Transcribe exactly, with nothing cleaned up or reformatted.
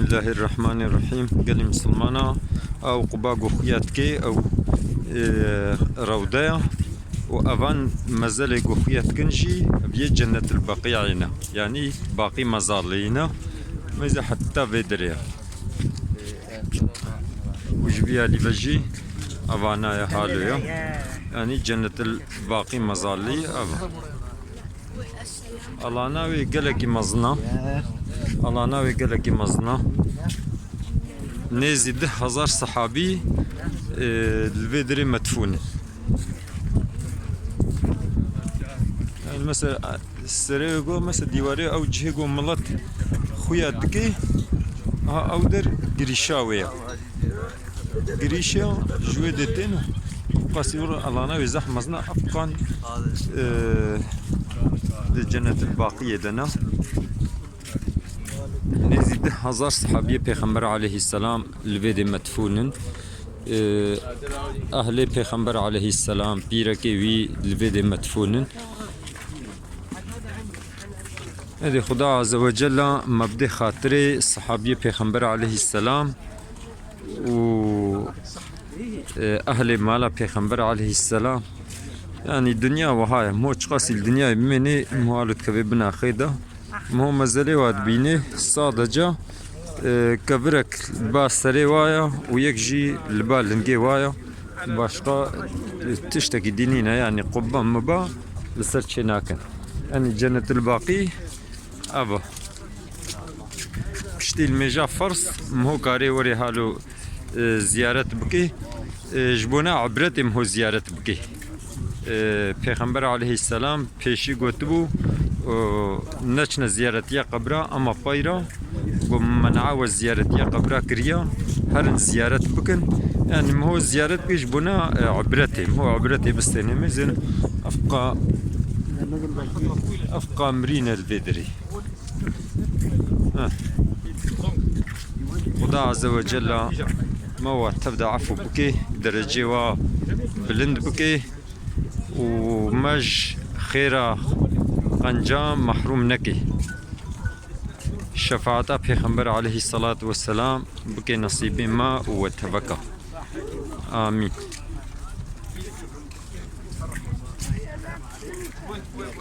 Bismillahirrahmanirrahim. Gelî misilmana, ew quba ku xuya dike, ew, e, rewde ya. Û evan mezelê ku xuya dikin jî, ev yê Cennetil Baqiyê ne. Yanî Baqî mezalê ne. Mêze heta vê derê ya. Û ji vî alî ve jî evana ya halo ya. Yanî Cennetil Baqî mezalî ev. Alana wê gelekî mezin a. Alana wê gelekî mezin a. Nêzî deh hezar sehabî, e, li vê derê medfûn in. Yani mesela, serê go, mesela dîwarê ew cihê go milet xuya dike, ha ew der girîşa wê ya. Girîşa ji wê dê tên, qasî wira alana wê zehf mezin a, efqan, e, di Cennetil Baqiyê de ne. Nêzî deh hezar sehabiyê Pêxember aleyhisselam li vê dê medfûn in. E, ehlê Pêxember aleyhisselam, pîrekê wî li vê dê medfûn in. Êdî Xuda Azze ve Cella me bidê xatirê sehabiyê Pêxember aleyhisselam û, e, ehlê mala Pêxember aleyhisselam. Yanî dinya wiha ye. Mo çiqasî li dinyayê bimênê, mo halo dikeve bin axê de. Mo mezelê wa dibînê, sadece, e, kevirek li ba serê wa ya û yek jî li ba lingê wa ya. Başqa, e, tiştekî dî nîne, yanî qubba miba li ser çê nakin. Yanî Cennetil Baqî ev e. Piştî li mêja ferz, miho karê werê halo, e, ziyaret bikê. E, ji bona ibretê miho ziyaret bikê. E, Pêxember aleyhisselam pêşî gotibû, e, neçine ziyaretiya qebra, ama payra ku men'a we ziyaretiya qebra kiriya, herin ziyaret bikin. Yani miho ziyaret bikê ji bona, e, ibretê. Miho ibretê bistêne mêzin. Efqa, efqa mirîne li vê derê. Heh. Xuda Azze ve Cella me wa tev de efû bike, derecê wa bilind bike û me ji xêra qenca mehrûm neke. Şefaeta Pêxember aleyhisselatu vesselam bike nesîbê me û we teveka. Amîn.